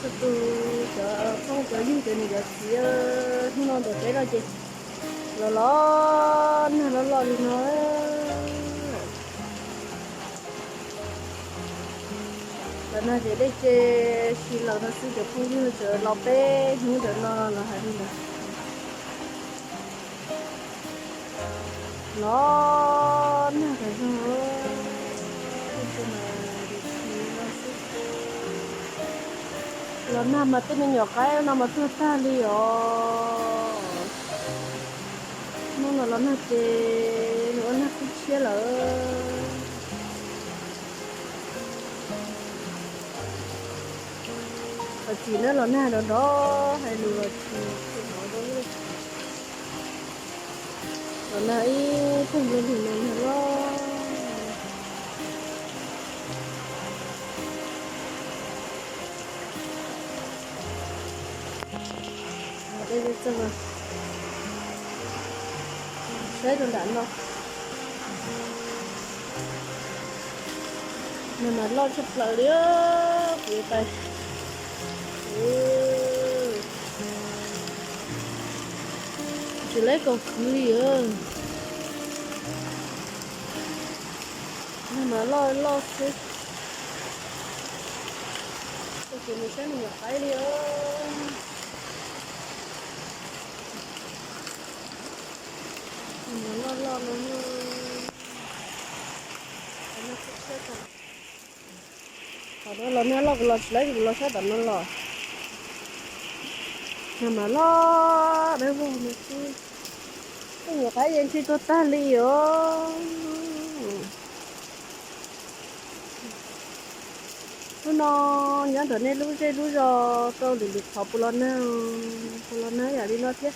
Tus cov phooj cov ywg cov niam cov txiv, hnub no ntawm peb no ces los los nag loj loj li no. Los nag ces dej ces si lawm no xwb cov phooj ywg, tseem los peb hnub ntawm no los hais li ntawd. Los nag tas zog, los nag mas tej me nyuam qaib no mas tuag tag li os. Hnub no los nag ces nws ua nag qhib tshiab lawm. Los txim na, los nag nrov nrov hais lus los tsis hnov zoo li. Los nag ib tug nplua lug no nag loj. Saib rau nram no, nag mas loj tshaj plaws li, kuv yuav tais. Tsis laib kaus kwv li. Nag mas loj loj xwb. Kuv mus saib me nyuam qaib li os. Loj loj no. Qhov no los nag loj, kuv los tsis laib, kuv los sab tom no los. Nag mas loj dawb vog no xwb. Tej nyuam qaib yeej ntshe tuag tag li os. Hnub no nyob ntawm nej lub zej lub zos tau lwm lwm qhov puas los nag, puas los nag yam li no thiab.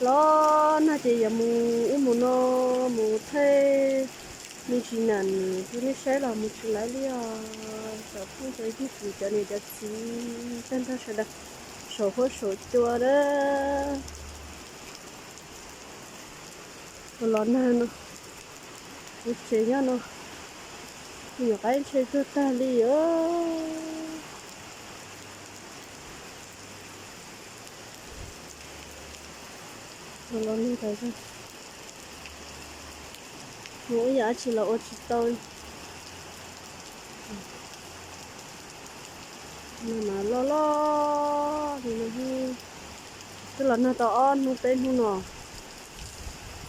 Los nag ces yuav mus ub mus no, mus thaij me ntsis nam nws rau nej saib los mus tsis laib li os. Cov phooj cov ywg kuv cov niam cov txiv tag nrho sawv daws, saum huab saum cua na. Los nag no, kuv tsev nyob no, me nyuam qaib ntshe tuag tag li os. Los nag tas zog, mus ib yam dab tsi los ua tsis tau. Nag mas loj loj li no, twb los nag tau ob hnub peb hnub no,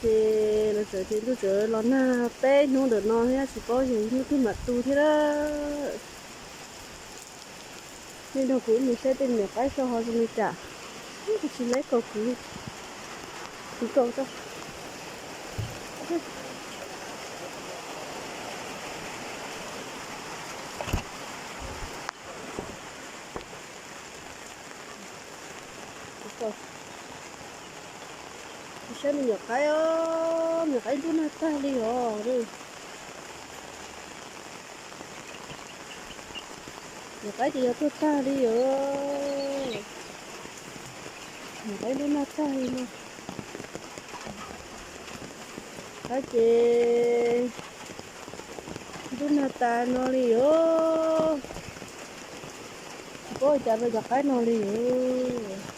ces los txawm ces ntuj txawm los nag peb hnub ntawm no thiab, tsis paub yog hnub twg mam tu thiab lawm. Nej nrog kuv mus saib tej me nyuam qaib so ho zoo li cas. Kuv tsis laib kaus kwv, kwv kaus tso. Saib me nyuam qaib os, me nyuam qaib dub nag tag li os. Me nyuam qaib ces yog tuag tag li os. Me nyuam qaib dub nag tag li no. Qaib ces dub nag tas no li os. Tsis paub ua cas rau cov qaib no li os.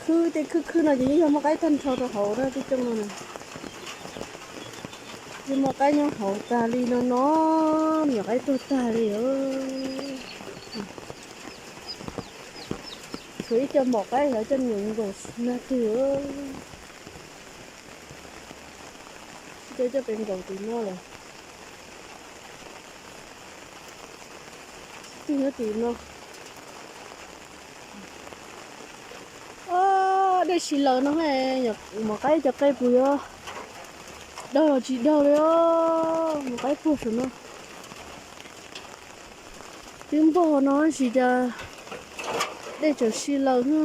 Khwb tej khwb khwb no ces yeej yog muaj qaib tag nrho rau hauv na, tej cooj no na. Yeej muaj qaib nyob hauv tag li no no, me nyuam qaib tuag tag li os. Tshuav ib co mom qaib xyov coj me nyuam nkaum nag twg. Ib co coj pem nkaum tim no lawm. Twg nyob tim no. Dej si laws no, mom qaib cov qe puas yuav daug los tsis daug li os, mom qaib puag saum no. Twb npog no tab sis cas dej tseem si laws no.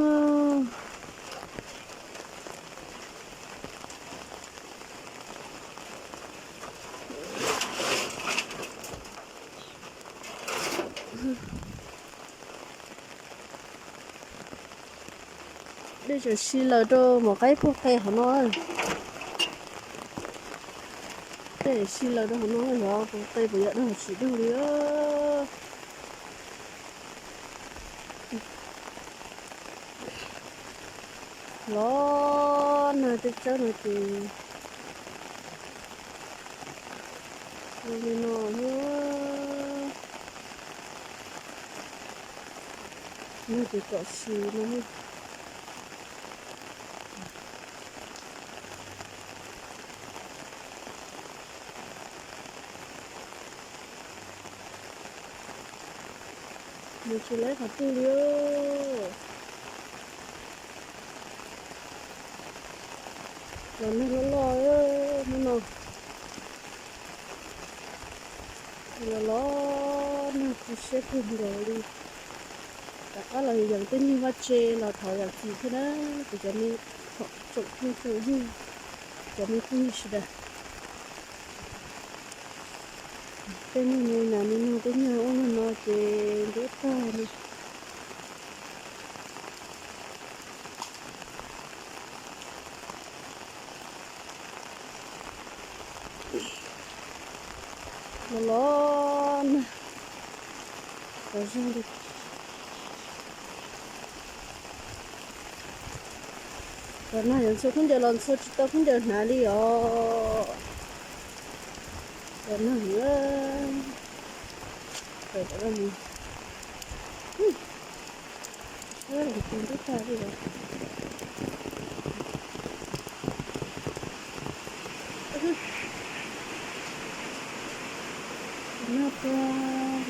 Dej tseem si laws rau mom qaib puag qe hauv no. Sib laws rau hauv no yog tus qe puas yog dog tsis dog li. Los nag tej tsawb no ces zoo li no thiab. Nag ces kom si no. Nws tsis lab qhov twg li. Los nag loj loj hnub no. Los los nag tu siab kawg nkaus li. Rov qab los yees tej niag vaj tse los thov zam txim thiab na, kuv cov me tsoom phooj tsoom ywg, cov me phooj ywg sawv daws. Tej niag me nas me noog tej nyuag ub nyuag no ces ntub tag li. Los los nag tas zog li. Los nag yuav ntxhua khaub ncaws los ntxhua tsis tau khaub ncaws hnav li os. Los nag heev. Tawm tawm los mus. Ub, tus ntub tag li os. Nag tuag.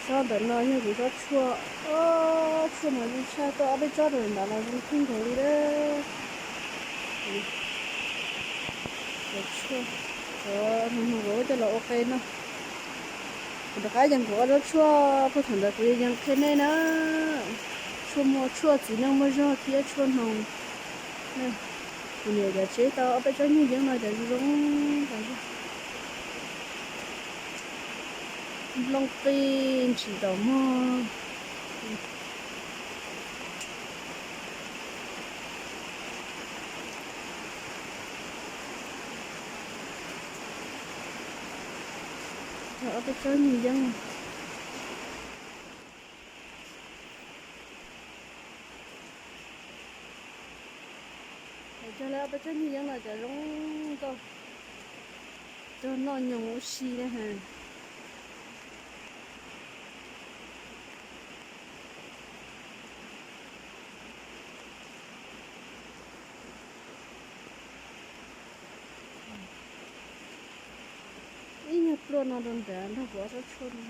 Tsob ntawm no yog kuv tsob tshuaj, tshuaj mas zoo tshaj, tuaj ob peb tsob rau ntawd los zoo kawg nkaus li lawm. Cov tshuaj, cov no mas kuv coj los ua qe no. Kuv rov qab yees kuv ob tsob tshuaj, puag thaum ntawd kuv yees qhia nej na. Tshuaj muaj, tshuaj txiv neej muaj zog thiab tshuaj hnoos. Kuv niam cov tsev tau ob peb tsob nyuag yeeb no cov zoo zoo tas zog. Nplooj qij ntshis nraum mog. Cov ob peb tsob nyuag yeeb. Cog lawv ob peb tsob nyuag yeeb no cov zoo nkauj, cog noj nyoos ua si na. Ib nyuag pluaj no rau nrad nrog kuv ob tsob tshuaj no.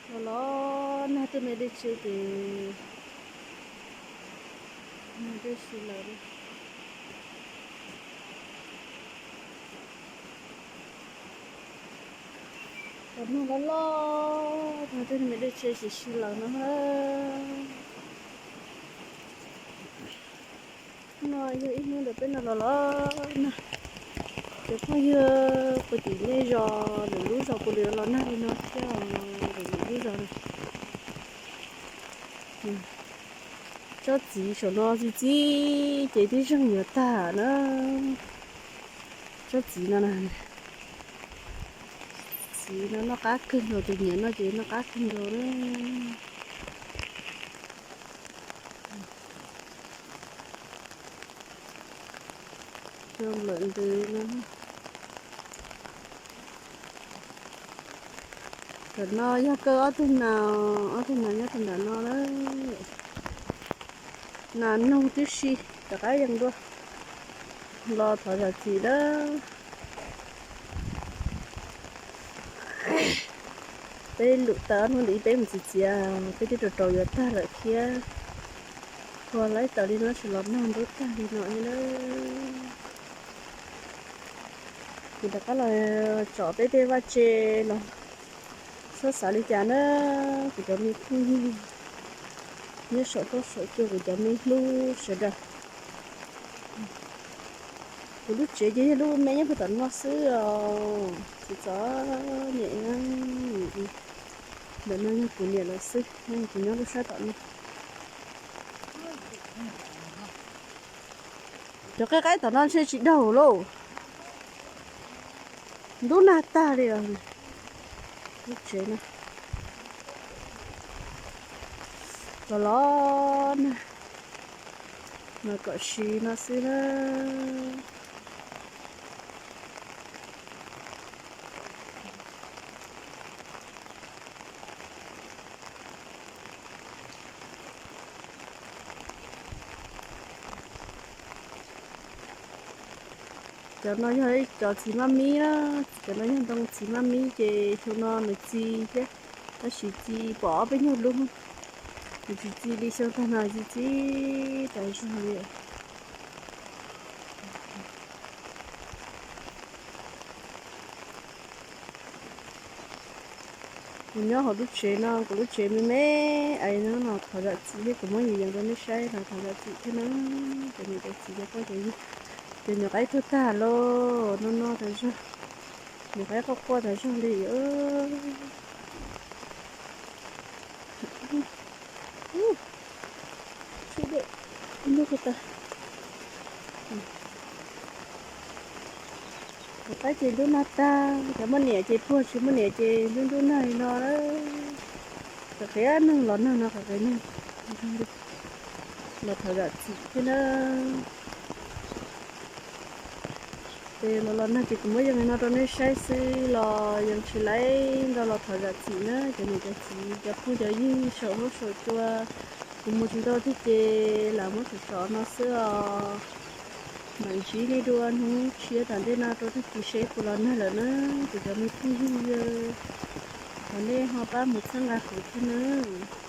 Los los nag tej me dej tse ces nag dej si lawm. Los nag loj loj nag tej me dej tse sim si lawm no. No yog ib hnub ntawm peb no los los nag. Cov phooj ywg puag tim nej zos lwm lub zos puas li los nag li no thiab, lwm lub zos no. Tsob txiv saum no txi txiv ces twb zeeg yuav tag na. Tsob txiv no na, txiv no noj qab kawg nkaus, tus nyiam no ces noj qab kawg nkaus na. Cov nplawm ntws no. Ntawm no yog kaw ob tug nas, ob tug nas nyob rau ntawm no lawm. Nas noog tib si, rov qab yees dua. Los thov zam txim na. Peb lwm tau ob hnub ntawd peb mus txiav txiav, peb twb rau rau yuav tag lawm thiab. Ua laib tawm li no tsis los nag ntub tag li no thiab na. Kuv rov qab los tsom peb tej vaj tse los txhob xav li cas na, kuv cov me phooj ywg nyob saum toj saum cua, kuv cov me hlub sawv daws. Kuv lub tsev ces yog lub me nyob puag tom no xwb os, tsis txom nyem na. Ntawm no yog kuv niam lawv xwb, kuv nyob lub sab tom no. Cov qaib qaib tom no ntshe tsis daug lauj. Ntub nag tag li os. Lub tsev no los los nag, mas kom siv no xwb na. Cov no yog cov txiv maj mib na, cov no yog ntoo txiv maj mib ces xyoo no nws txi thiab, tab sis txi pom ob peb nyuag lub, nws tsis txi li xyoo tag no, txi txi tas zog li. Kuv nyob hauv lub tsev no, kuv lub tsev me me, es hnub no thov zam txim thiab, kuv muab yees yees rau nej saib los thov zam txim thiab na. Cov niam cov txiv cov phooj cov ywg, ces nyuam qaib tuag tag lauj, no no tas zog, nyuam qaib quaj quaj tas zog li. Cov qaib ces ntub nag tag, cov muaj niam ces puag, tsis muaj niam ces ntub ntub nag li no na. Qhov qhiav neeg los nag no, qhov qhiav neeg los thov zam txim thiab na. Ces los los nag ces kuv muab yees li no rau nej saib xwb los yees tsis laib ntau los thov zam txim na cov niam cov txiv cov phooj cov ywg saum huab saum cua. Kuv mus tsis tau thiab ces lam muab tsom tsom no xwb os. Mam ntsib nej dua hnub tshiab tom ntej no rau tag kis seb puas los nag lawm na. Kuv cov me phooj ywg, thov nej ho pab mus txhawb nqa kuv thiab nawb.